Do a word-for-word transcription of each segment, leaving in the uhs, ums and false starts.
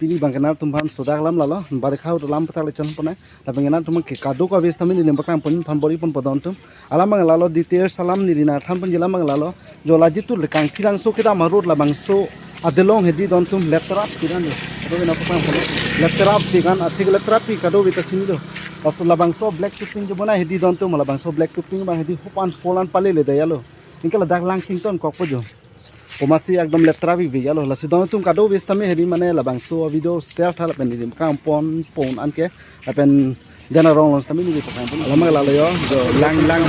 Pini abang ke nangtum aphan sodak alam lalo, barikha ahut alam pathak le chan pon nang. Lapen ke nangtum ke kadokave sitame neli paklang pon aphan bor-i ponpo don atum. Alam abang lalo, details alam neli nangthan ponji alam abang lalo. Jo la jitu le Kangthilangso kedam a-road labangso adelong hedi don atum letra pi kan jo. Kadokave nangpaklang pon. Letra pi kan, athe letra pi kadokave ta chinilo. Laso labangso black topping jo bonai hedi don atum, labangso black topping abang hedi hopan folan pale le dayalo. Anke ladak lang chington kokpo jo. Komatsi ekdom letra bibik alo. Lasi don atum kadokave sitame hedi mane labangso video share tha lapen neli paklang pon pon anke lapen Dena Rong along sitame neli paklang pon. Alam abang lalo jo, jo lang lang.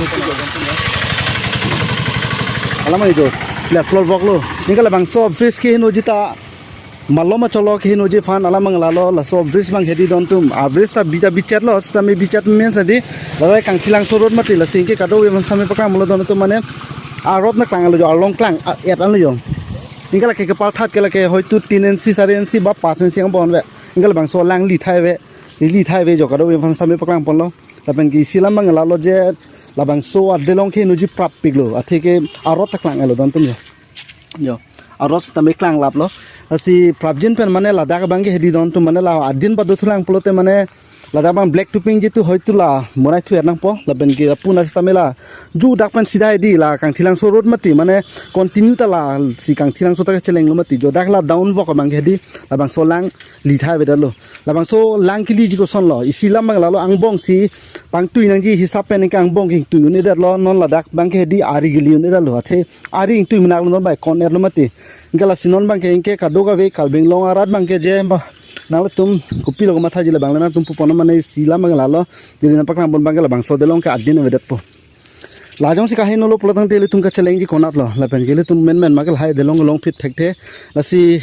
Alam abang jo, le plot vok lo. Anke labangso bridge kehenoji ta malom acholo kehenoji aphan alam abang lalo, laso bridge abang hedi don atum. A bridge ta bi ta bichet lo, sitame bichet men sadi. Lalo Kangthilangso road mati, lasi anke kadokave aphan sitame paklang lo don atum mane a-road nangklang alo jo, along klang, a-, et alo jo. Anke lake kepal that ke lake hoitu tin inchi, sari inchi ba panch inchi angbong ave. Anke labangso lang li thai ave, li thai ave jo, kadokave aphan sitame paklang ponlo. Lapen ke isi alam abang lalo je labangso adelong kehenoji prap pik lo. Athe ke a-road ta klang alo don atum jo. Jo. A-road sitame klang lap lo. Lasi prapjin pen mane ladak abang ke hedi don atum mane la adin pado thulang pulote mane ladak abang black topping jitu hoitu la bonai thu-et nangpo lapen ke lapu na sitame la ju dak pen sida hedi la Kangthilangso road mati mane continue ta lasi Kangthilangso ta kecheleng lo mati jo dak la down vok abang ke hedi labangso lang li thai avedetlo. Labangso lang keliji koson lo, isi alam abang lalo angbong si pangtui nangji hisap pen anke angbong ke ingtui un-edet lo, non ladak abang ke hedi ari keli un-edet lo, athe ari ingtui menak lo non bai kon-et lo mati. Anke lasi non abang ke anke kadokave Karbi Anglong arat abang ke je ba nanglitum kopilo komathaji labang le nangtum pu pon mane isi alam abang lalo, neli nangpaklang pon abang ke labangso adelong ke adin avedetpo. La jongsi kaheno lo pulo tangte ilitum kachelengji konat lo, lapen ke ilitum menmen ma ke lahai adelong along phit thekthe, lasi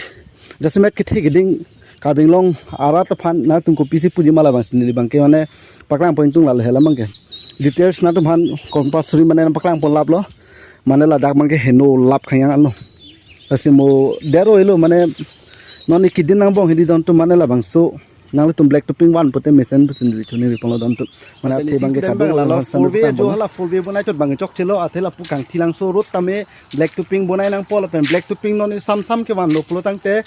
jasemet kethe keding Karbi Anglong arat aphan nangtum kopisi puji ma labang si neli abang ke mane paklang pon ingtung lalo he alam abang ke. Details nangtum aphan compulsory mane nangpaklang pon lap lo. Mane ladak abang ke heno lap khang yang ano. Lasi mo dero ilo mane non ikidin angbong hedi don atum mane labangso nanglitum black topping van pute mesen pusi neli chuningri ponlo don atum. Mane athe abang ke kadokave lalo, four way jo nangpaklang pon. Hala four way bonai chot abang chokchelo, athe lapu Kangthilangso road tame black topping bonai nangpo lapen black topping non isam sam kevan lo pulo tangte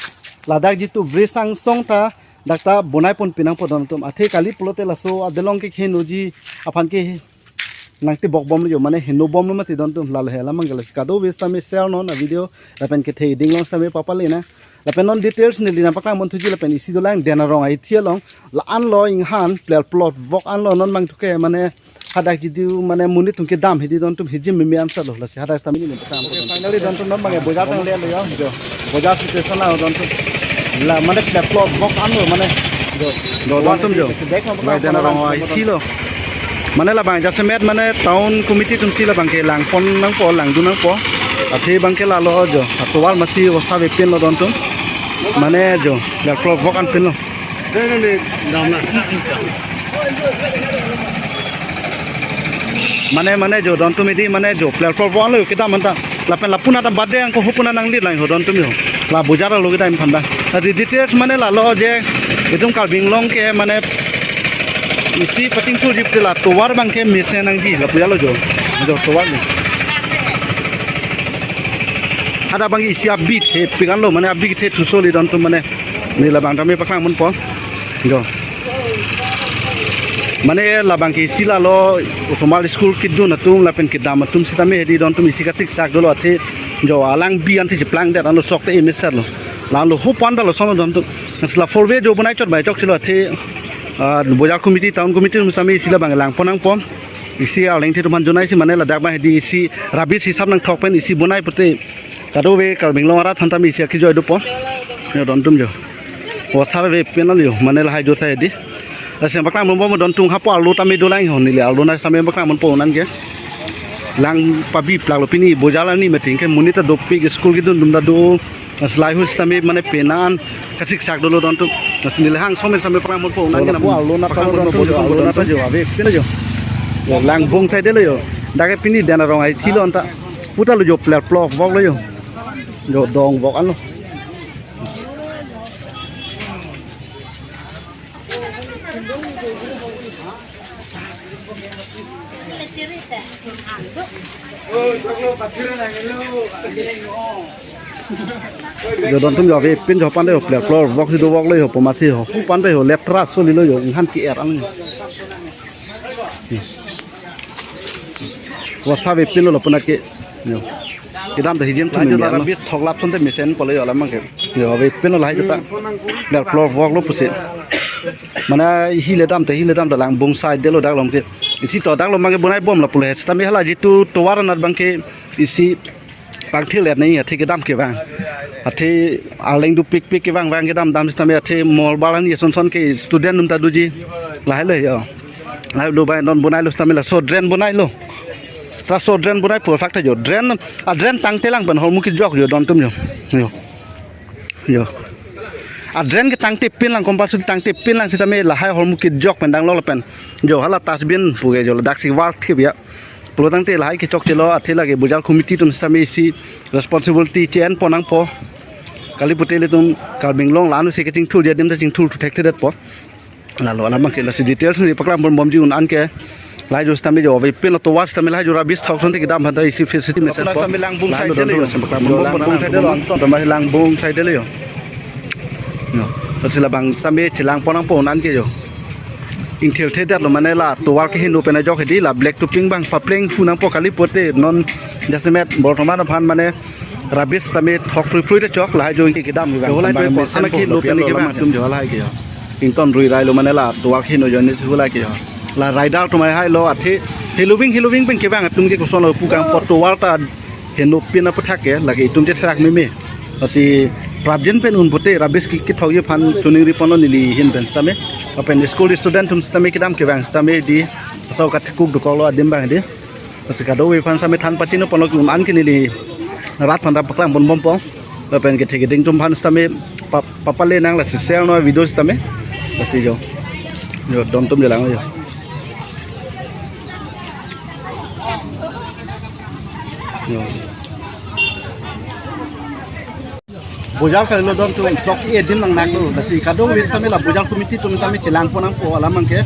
ladak jitu bridge angsong ta dak ta bonai ponpi nangpo don atum. Athe kali pulote laso adelong ke kehenoji aphan ke nangtebok bom lo jo, mane heno bom lo mati don atum, lalo he alam abang ke lasi kadokave sitame share non a video lapen kethe keding along sitame papale nang. Lapen non details neli nangpaklang pon thuji lapen isi dolang Dena Rong aithi along la-an lo inghan plot plot vok an lo non abang thu ke mane hadak jitu mane monit atum kedam hedi don atum hijim meme answer lo, lasi hadak sitame neli nangpaklang pon. Okay, finally don atum non abang ke bojar tang le lo jo. Jo. Bojar situation lo don atum. La mane plot plot vok an lo mane jo. Jo don atum jo. Dek nang Dena Rong aithi lo. Mane labang jasemet mane town committee atum si labang ke lang pon nangpo, langdun nangpo. Athe abang ke lalo jo. Atovar masi obostha avepin lo don atum. Mane jo, plot plot vok an pin lo. Dei, dei, dei, dam na. Mane, mane jo, don atum hedi, mane jo, plot plot vok an lo kedam anta. Lapen lapu na ta bade angko hopuna nanglit lang ho don atum jo. La bojar lo kedam aphan da. Adi details mane lalo je, itum Karbi Anglong ke mane isi pating thu jip la tovar abang ke mesen nangji, lapu alo jo. Jo tovar ni. Hadak abang isi abi thepik an lo, mane abi kethe thuso le don atum mane. Neli labang tame paklang pon pon. Jo. Mane labang ke isi lalo osomar school kedun atum lapen kedam atum sitame hedi don atum isi kasiksak dolo athe jo alang bi ante cheplang det an lo sok te emeser lo. Lalo hopan ta lo sono don atum. Sila four way jo bonai chot bai chokchelo athe, ah, bojar committee, town committee atum sitame isi labang lang pon nangpo. Isi arleng the atum aphan jonai si mane ladak abang hedi isi rubbish hisap nangthok pen isi bonai pute kadokave Karbi Anglong arat aphan tame isi akejoi dopo. Jo don atum jo. Obostha avepin lo jo, mane lahai jo tha hedi. Lasi nangpaklang pon bom don atum hapu arlo tame dolang ho, neli arlo na sitame paklang pon pon anke. Lang pabi plak lo pini bojar arni meeting ke monit ta dopik school kedun atum ta do. Lasi lahai ahut sitame mane penan kasiksak dolo don atum. Lasi neli hang somen sitame paklang pon pon anke. Arlo na ta don atum jo, arlo na ta jo avepin jo. Jo lang bong sai det lo jo. Dak ke pini Dena Rong aithi lo anta. Puta lo jo plot plot vok lo jo. Jo dong vok an lo. Jo don atum jo avepin jo pan de ho, player floor vok si dovok lo ho, pu mati ho, hu pan de ho, left ra so lilo ho, nghan ke-er ang. Vos pha avepin lo lapu na ke. Jo. Kedam ta hijem tu. Lahai jo mimi la ano. Rubbish thoklap asonte mesen pulo jo alam abang ke. Jo avepin lo lahai jo ta. Player floor vok lo pusi. Mane hi le dam ta hi le dam ta lang bung side de lo dak lom ke. Isi to dak lom abang ke bonai bom lapu le. Sitame hala jitu tovar anat abang ke isi pangthir let nai athe kedam kevang. Athe arleng dopikpik kevang vang kedam dam sitame athe mol balan ye son son ke student atum ta doji. Lahai lo jo. Lahai lo bai non bonai lo sitame laso drain bonai lo. Laso drain bonai pu fakta jo. Drain, a drain tangte lang pen hormu kejok jo don atum jo. Jo. Jo. A drain ke tangte pin lang, compulsory tangte pin lang sitame lahai hormu kejok pen dang lo lapen. Jo hala dustbin pu ke jo dak si var thip ya. Pulo tangte lahai kechokche lo athe lake bojar committee atum sitame isi responsibility che-en pon nangpo. Kali pute ilitum Karbi Anglong la-an si kechingthur adim ta chingthur thu thekthedetpo. Lalo alam abang ke lasi details ni paklang pon bomji un-an ke. Lahai jo sitame jo avepin lo tovar sitame lahai jo rubbish thok asonte kedam aphan ta isi facility mesen po. Sitame lang bung side de lo jo. Lang bung side de lo. Sitame lang bung side de lo jo. Jo. Lasi labang sitame chelang pon nangpo un-an ke jo. Ingthir thedet lo mane la tovar kehingno pen ajok hedi la black topping abang papleng hu nangpo kali pute non jasemet bortoman aphan mane rubbish sitame thok phrui phrui ta chok lahai jo ingke kedam abang. Jo lahai abang jo mesen kosana po ke lo pen ke abang atum jo lahai ke jo. Ington rui rai lo mane la tovar kehingno jo ne si hu lahai ke jo. La rider atum hai lo athe heloving heloving pen kevang atum ke koson lo pu kangpo tovar ta hingno pin aphuthak ke lake itum je therak meme. Lasi prapjin pen un pute rubbish ke kethokji aphan choningri pon lo neli ahin pen sitame. Lapen school student atum sitame kedam kevang sitame di asau kathekuk dokok lo adim abang di. Lasi kadokave aphan sitame than pachini pon lo un-an ke neli rat aphan ta paklang pon bompo. Lapen kethe keding atum aphan sitame pa-, papale nang lasi share non video sitame. Lasi jo. Jo don atum je lang jo. Jo. Bojar kalilo don atum chok e adim nangnak lo. Lasi kadokave sitame la bojar committee atum sitame chelang pon nangpo alam abang ke.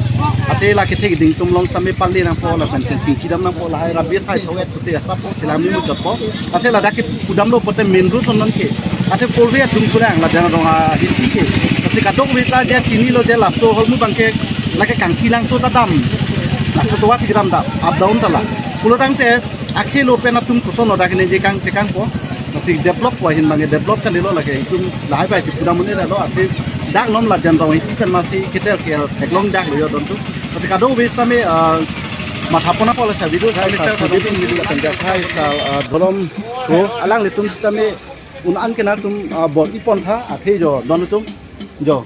Athe la kethe keding atum along sitame pale nangpo lapen chingki dam nangpo lahai rubbish hai thok-et pute asap po chelang meme muchotpo. Athe ladak ke pudam lo pute main road non ke. Athe porve atum kurang ladak rong ahi ke. Lasi kadokave ta je chinilo je laso hormu abang ke lake Kangki Langso ta dam. Laso tovar si kedam dam up down ta la. Pulo tangte akhei lo pen atum koson lo dak ne je kang tekang po. Lasi develop po ahin abang develop kalilo lake itum lahai bai si pudam un-e lo athe dak nom laden rong isi pen masi ketel ke theklong dak lo jo don atum. Lasi kadokave sitame, ah, matha pon nangpo lasi video sai sa video pun video kan jak hai sa, ah, dolom ko alanglitum sitame un-an ke nangtum, ah, bor-i pon tha athe jo don atum. Jo.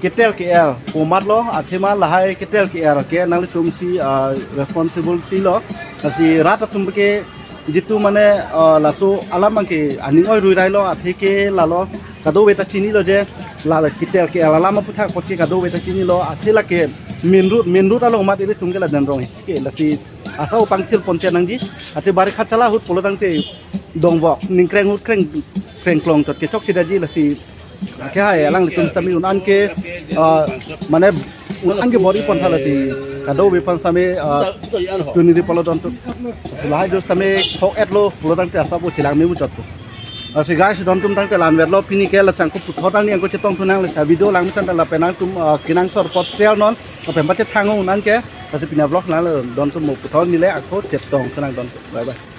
Ketel ke-er komat lo, athema lahai ketel ke-er ke nanglitum si, ah, responsibility lo. Lasi rat atum ke jitu mane, ah, laso alam abang ke aning oi rui rai lo, athe ke lalo kadokave ta chinilo je la ketel ke-er alam aphuthak apot ke kadokave ta chinilo, athe lake main road, main road along mat ilitum ke laden rong ke lasi asau pangthir pon che nangji, athe barikha chala ahut pulo tangte dongvok ningkreng ahut kreng kreng klong chot ke chokche daji lasi. Ke hai alanglitum sitame un-an ke, ah, mane un-an ke bor-i pon tha lasi kadokave aphan sitame, ah, choningri pon lo don atum. Lahai jo sitame thok-et lo pulo tangte asap po chelang meme muchotpo. Lasi guys don atum tangte la-an vet lo pini ke la changko puthot ani angko chetong thu nang lasi video lang mesen ta lapen nangtum, ah, kenangsot apot share non lapen pachethang un-an ke. Lasi pini vlog nang lo don atum mo puthot nile angko chetong thu nang don atum. Bye bye.